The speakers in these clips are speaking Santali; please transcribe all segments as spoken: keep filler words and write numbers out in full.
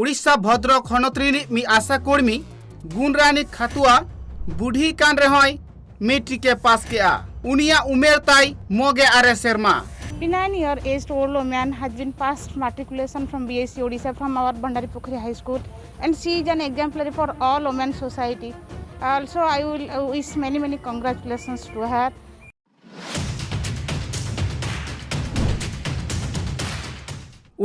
ᱩᱲᱤᱥᱥᱟ ᱵᱷᱚᱫᱨᱚᱠ ᱦᱚᱱᱚᱛ ᱨᱤᱱᱤᱡ ᱢᱤᱫ ᱟᱥᱟ ᱠᱚᱨᱢᱤ ᱜᱩᱱᱨᱟᱱᱤ ᱠᱷᱟᱛᱩᱣᱟ ᱵᱩᱰᱷᱤ ᱠᱟᱱ ᱨᱮᱦᱚᱸᱭ ᱢᱮᱴᱨᱤᱠ ᱮ ᱯᱟᱥ ᱠᱮᱫᱼᱟ᱾ ᱩᱱᱤᱭᱟᱜ ᱩᱢᱮᱨ ᱛᱟᱭ ᱢᱚᱜᱮ ᱟᱨᱮ ᱥᱮᱨᱢᱟ᱾ Twenty-nine year aged old woman has been passed matriculation from B S C Odisha from our Bhandari Pukhri High School, and she is an exemplary for all women society. Also, I will uh, wish many many congratulations to her.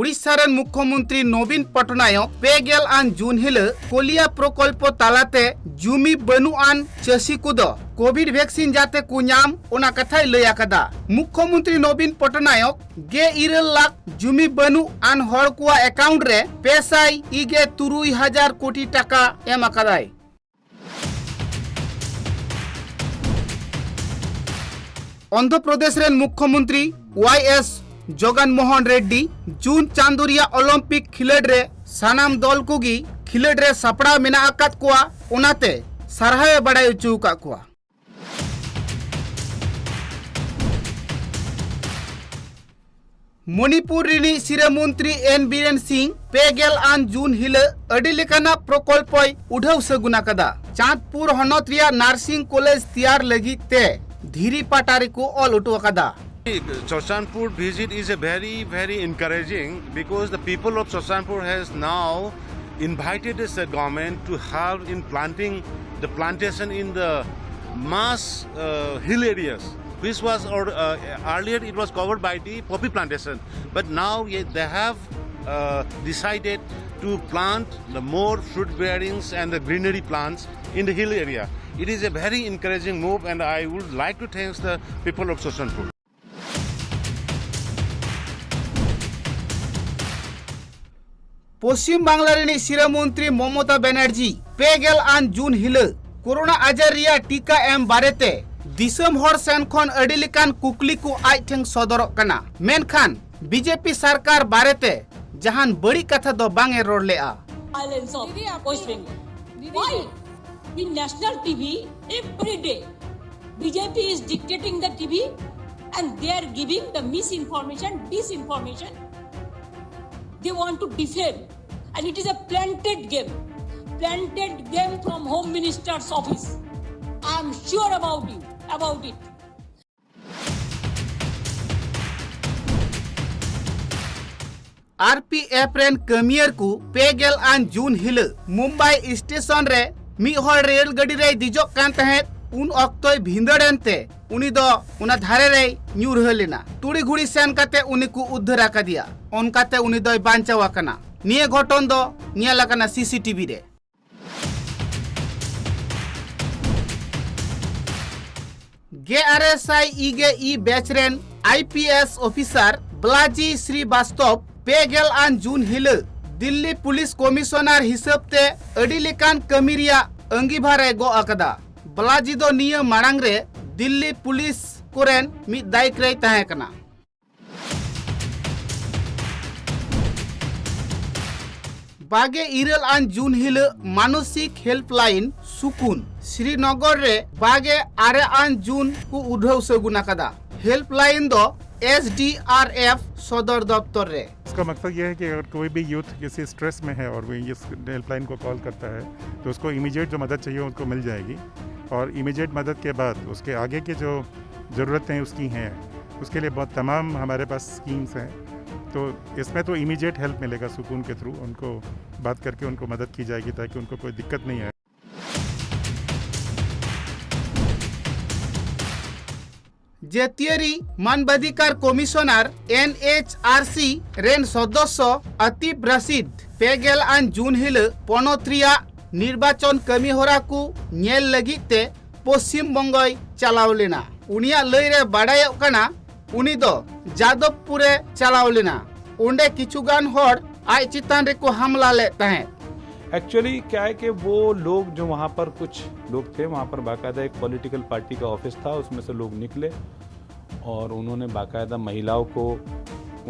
Odisha ᱨᱮᱱ ᱢᱩᱠᱷᱭᱚᱢᱚᱱᱛᱨᱤ ᱱᱚᱵᱤᱱ ᱯᱚᱴᱱᱟᱭᱚᱠ ᱯᱮ ᱜᱮᱞ ᱟᱱ ᱡᱩᱱ ᱦᱤᱞᱚᱜ ᱠᱚᱞᱤᱭᱟ ᱯᱨᱚᱠᱚᱞᱯᱚ ᱛᱟᱞᱟᱛᱮ ᱡᱩᱢᱤ ᱵᱟᱹᱱᱩᱜ ᱟᱱ ᱪᱟᱹᱥᱤ ᱠᱚᱫᱚ ᱠᱳᱵᱷᱤᱰ ᱵᱷᱮᱠᱥᱤᱱ ᱡᱟᱛᱮ ᱠᱚ ᱧᱟᱢ, ᱚᱱᱟ ᱠᱟᱛᱷᱟᱭ ᱞᱟᱹᱭ ᱟᱠᱟᱫᱟ᱾ ᱢᱩᱠᱷᱭᱚᱢᱚᱱᱛᱨᱤ ᱱᱚᱵᱤᱱ ᱯᱚᱴᱱᱟᱭᱚᱠ ᱜᱮᱞ ᱤᱨᱟᱹᱞ ᱞᱟᱠᱷ ᱡᱩᱢᱤ ᱵᱟᱹᱱᱩᱜ ᱟᱱ ᱦᱚᱲ ᱠᱚᱣᱟᱜ ᱮᱠᱟᱣᱩᱱᱴ ᱨᱮ ᱯᱮ ᱥᱟᱭ ᱤᱨᱟᱹᱞ ᱜᱮᱞ ᱛᱩᱨᱩᱭ ᱦᱟᱡᱟᱨ ᱠᱳᱴᱤ ᱴᱟᱠᱟ ᱮᱢ ᱟᱠᱟᱫᱟᱭ᱾ ᱚᱱᱫᱷᱨᱚ ᱯᱨᱚᱫᱮᱥ ᱨᱮᱱ ᱢᱩᱠᱷᱭᱚᱢᱚᱱᱛᱨᱤ ᱣᱟᱭ ᱮᱥ ᱡᱚᱜᱚᱱ ᱢᱳᱦᱚᱱ ᱨᱮᱰᱰᱤ ᱡᱩᱱ ᱪᱟᱸᱫᱚ ᱨᱮᱭᱟᱜ ᱚᱞᱤᱢᱯᱤᱠ ᱠᱷᱮᱞᱚᱸᱰ ᱨᱮ ᱥᱟᱱᱟᱢ ᱫᱚᱞ ᱠᱚᱜᱮ ᱠᱷᱮᱞᱚᱸᱰ ᱨᱮ ᱥᱟᱯᱲᱟᱣ ᱢᱮᱱᱟᱜ ᱟᱠᱟᱫ ᱠᱚᱣᱟ, ᱚᱱᱟᱛᱮ ᱥᱟᱨᱦᱟᱣ ᱮ ᱵᱟᱲᱟᱭ ᱦᱚᱪᱚ ᱟᱠᱟᱫ ᱠᱚᱣᱟ᱾ ᱢᱚᱱᱤᱯᱩᱨ ᱨᱤᱱᱤᱡ ᱥᱤᱨᱟᱹ ᱢᱚᱱᱛᱨᱤ ᱮᱱ ᱵᱤᱨᱮᱱ ᱥᱤᱝ ᱯᱮ ᱜᱮᱞ ᱟᱱ ᱡᱩᱱ ᱦᱤᱞᱚᱜ ᱟᱹᱰᱤ ᱞᱮᱠᱟᱱᱟᱜ ᱯᱨᱚᱠᱚᱞᱯᱚᱭ ᱩᱰᱷᱟᱹᱣ ᱥᱟᱹᱜᱩᱱ ᱟᱠᱟᱫᱟ᱾ ᱪᱟᱸᱫᱽᱯᱩᱨ ᱦᱚᱱᱚᱛ ᱨᱮᱭᱟᱜ ᱱᱟᱨᱥᱤᱝ ᱠᱚᱞᱮᱡᱽ ᱛᱮᱭᱟᱨ ᱞᱟᱹᱜᱤᱫ ᱛᱮ ᱫᱷᱤᱨᱤ ᱯᱟᱴᱟ ᱨᱮᱠᱚ ᱚᱞ ᱦᱚᱴᱚ ᱟᱠᱟᱫᱟ᱾ Churachandpur visit is a very, very encouraging because the people of Churachandpur has now invited the government to help in planting the plantation in the mass uh, hill areas, which was or, uh, earlier it was covered by the poppy plantation, but now ye- they have uh, decided to plant the more fruit bearings and the greenery plants in the hill area. It is a very encouraging move, and I would like to thank the people of Churachandpur. Paschim Bangla ᱨᱤᱱᱤᱡ ᱥᱤᱨᱟᱹ ᱢᱚᱱᱛᱨᱤ ᱢᱚᱢᱚᱛᱟ ᱵᱟᱱᱟᱨᱡᱤ ᱯᱮ ᱜᱮᱞ ᱟᱱ ᱡᱩᱱ ᱦᱤᱞᱚᱜ ᱠᱳᱨᱳᱱᱟ ᱟᱡᱟᱨ ᱨᱮᱭᱟᱜ ᱴᱤᱠᱟ ᱮᱢ ᱵᱟᱨᱮᱛᱮ ᱫᱤᱥᱚᱢ ᱦᱚᱲ ᱥᱮᱱ ᱠᱷᱚᱱ ᱟᱹᱰᱤ ᱞᱮᱠᱟᱱ ᱠᱩᱠᱞᱤ ᱠᱚ ᱟᱡ ᱴᱷᱮᱱ ᱥᱚᱫᱚᱨᱚᱜ ᱠᱟᱱᱟ, ᱢᱮᱱᱠᱷᱟᱱ ᱵᱤᱡᱮᱯᱤ ᱥᱚᱨᱠᱟᱨ ᱵᱟᱨᱮᱛᱮ ᱡᱟᱦᱟᱱ ᱵᱟᱹᱲᱤᱡ ᱠᱟᱛᱷᱟ ᱫᱚ ᱵᱟᱝ ᱮ ᱨᱚᱲ ᱞᱮᱫᱼᱟ᱾ Violence of West Bengal. Why? In national T V, every day, B J P is dictating the T V and they are giving the misinformation, disinformation. They want to defame. And it is a planted game, planted game from Home Minister's office. I am sure about you, about it. R P F ᱨᱮᱱ ᱠᱟᱹᱢᱤᱭᱟᱹ ᱠᱚ ᱯᱮ ᱜᱮᱞ ᱟᱱ ᱡᱩᱱ ᱦᱤᱞᱚᱜ ᱢᱩᱢᱵᱟᱭ ᱥᱴᱮᱥᱚᱱ ᱨᱮ ᱢᱤᱫ ᱦᱚᱲ ᱨᱮᱞ ᱜᱟᱹᱰᱤ ᱨᱮᱭ ᱫᱮᱡᱚᱜ ᱠᱟᱱ ᱛᱟᱦᱮᱸᱫ, ᱩᱱ ᱚᱠᱛᱚᱭ ᱵᱷᱤᱸᱫᱟᱹᱲ ᱮᱱᱛᱮ ᱩᱱᱤ ᱫᱚ ᱚᱱᱟ ᱫᱷᱟᱨᱮ ᱨᱮᱭ ᱧᱩᱨᱦᱟᱹ ᱞᱮᱱᱟ᱾ ᱛᱩᱲᱤ ᱜᱷᱩᱲᱤ ᱥᱮᱱ ᱠᱟᱛᱮ ᱩᱱᱤ ᱠᱚ ᱩᱫᱽᱫᱷᱟᱹᱨ ᱟᱠᱟᱫᱮᱭᱟ᱾ ᱚᱱᱠᱟᱛᱮ ᱩᱱᱤ ᱫᱚᱭ ᱵᱟᱧᱪᱟᱣ ᱟᱠᱟᱱᱟ᱾ ᱱᱤᱭᱟᱹ ᱜᱷᱚᱴᱚᱱ ᱫᱚ ᱧᱮᱞ ᱟᱠᱟᱱᱟ ᱥᱤ ᱥᱤ ᱴᱤ ᱵᱷᱤ ᱨᱮ᱾ ᱜᱮᱞ ᱟᱨᱮ ᱥᱟᱭ ᱤᱨᱟᱹᱞ ᱜᱮᱞ ᱤᱨᱟᱹᱞ ᱵᱮᱪ ᱨᱮᱱ I P S officer Balaji Srivastava ᱯᱮ ᱜᱮᱞ ᱟᱱ ᱡᱩᱱ ᱦᱤᱞᱚᱜ ᱫᱤᱞᱞᱤ ᱯᱩᱞᱤᱥ ᱠᱚᱢᱤᱥᱚᱱᱟᱨ ᱦᱤᱥᱟᱹᱵ ᱛᱮ ᱟᱹᱰᱤ ᱞᱮᱠᱟᱱ ᱠᱟᱹᱢᱤ ᱨᱮᱭᱟᱜ ᱟᱹᱝᱜᱤᱵᱷᱟᱨ ᱮ ᱜᱚᱜ ᱟᱠᱟᱫᱟ᱾ ᱵᱟᱞᱟᱡᱤ ᱫᱚ ᱱᱤᱭᱟᱹ ᱢᱟᱲᱟᱝ ᱨᱮ ᱫᱤᱞᱞᱤ ᱯᱩᱞᱤᱥ ᱠᱚᱨᱮᱱ ᱢᱤᱫ ᱫᱟᱭᱤᱠ ᱨᱮᱭ ᱛᱟᱦᱮᱸ ᱠᱟᱱᱟ᱾ ᱵᱟᱜᱮ ᱤᱨᱟᱹᱞ ᱟᱱ ᱡᱩᱱ ᱦᱤᱞᱚᱜ ᱢᱟᱱᱚᱥᱤᱠ ᱦᱮᱞᱯᱞᱟᱭᱤᱱ ᱥᱩᱠᱩᱱ ᱥᱨᱤᱱᱚᱜᱚᱨ ᱨᱮ ᱵᱟᱜᱮ ᱟᱨᱮ ᱟᱱ ᱡᱩᱱ ᱠᱚ ᱩᱰᱷᱟᱹᱣ ᱥᱟᱹᱜᱩᱱ ᱟᱠᱟᱫᱟ᱾ ᱦᱮᱞᱯᱞᱟᱭᱤᱱ ᱫᱚ ᱮᱥ ᱰᱤ ᱟᱨ ᱮᱯᱷ ᱥᱚᱫᱚᱨ ᱫᱚᱯᱛᱚᱨ ᱨᱮ᱾ इसका मकसद यह है कि अगर कोई भी यूथ किसी स्ट्रेस में है और वो इस हेल्पलाइन को कॉल करता है तो उसको इमीडिएट जो मदद चाहिए उसको मिल जाएगी। और इमीडिएट मदद के बाद उसके आगे के जो ज़रूरतें उसकी हैं उसके लिए बहुत तमाम हमारे पास स्कीम्स हैं। तो इसमें तो इमीडिएट हेल्प मिलेगा सुकून के थ्रू। उनको बात करके उनको मदद की जाएगी ताकि उनको कोई दिक्कत नहीं आए। ᱡᱟᱹᱛᱤᱭᱟᱹᱨᱤ ᱢᱟᱱᱵᱟᱫᱷᱤᱠᱟᱨ ᱠᱚᱢᱤᱥᱚᱱᱟᱨ ᱮᱱ ᱮᱭᱤᱪ ᱟᱨ ᱥᱤ ᱨᱮᱱ ᱥᱚᱫᱚᱥᱥᱚ ᱟᱛᱤᱯ ᱨᱟᱥᱤᱫ ᱯᱮ ᱜᱮᱞ ᱟᱱ ᱡᱩᱱ ᱦᱤᱞᱚᱜ ᱯᱚᱱᱚᱛ ᱨᱮᱭᱟᱜ ᱱᱤᱨᱵᱟᱪᱚᱱ ᱠᱟᱹᱢᱤ ᱦᱚᱨᱟ ᱠᱚ ᱧᱮᱞ ᱞᱟᱹᱜᱤᱫ ᱛᱮ ᱯᱚᱥᱪᱤᱢ ᱵᱚᱝᱜᱚᱭ ᱪᱟᱞᱟᱣ ᱞᱮᱱᱟ᱾ ᱩᱱᱤᱭᱟᱜ ᱞᱟᱹᱭ ᱨᱮ ᱵᱟᱰᱟᱭᱚᱜ ᱠᱟᱱᱟ, ᱩᱱᱤ ᱫᱚ ᱡᱟᱫᱚᱵᱯᱩᱨᱮ ᱪᱟᱞᱟᱣ ᱞᱮᱱᱟ᱾ ᱚᱸᱰᱮ ᱠᱤᱪᱷᱩ ᱜᱟᱱ ᱦᱚᱲ ᱟᱡ ᱪᱮᱛᱟᱱ ᱨᱮᱠᱚ ᱦᱟᱢᱞᱟ ᱞᱮᱫ ᱛᱟᱦᱮᱸᱫ᱾ एक्चुअली क्या है कि वो लोग जो वहाँ पर कुछ लोग थे, वहाँ पर बाकायदा एक पॉलिटिकल पार्टी का ऑफिस था, उसमें से लोग निकले और उन्होंने बाकायदा महिलाओं को,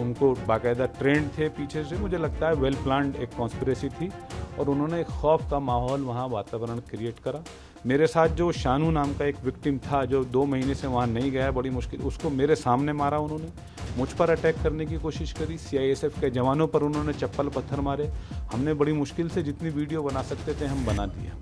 उनको बाकायदा ट्रेंड थे पीछे से, मुझे लगता है वेल प्लान्ड एक कॉन्स्पिरेसी थी और उन्होंने एक खौफ का माहौल वहाँ वातावरण क्रिएट करा। मेरे साथ जो शानू नाम का एक विक्टिम था जो दो महीने से वहाँ नहीं गया, बड़ी मुश्किल, उसको मेरे सामने मारा उन्होंने। मुझ पर अटैक करने की कोशिश करी। सीआईएसएफ के जवानों पर उन्होंने चप्पल पत्थर मारे। हमने बड़ी मुश्किल से जितनी वीडियो बना सकते थे, हम बना दिए।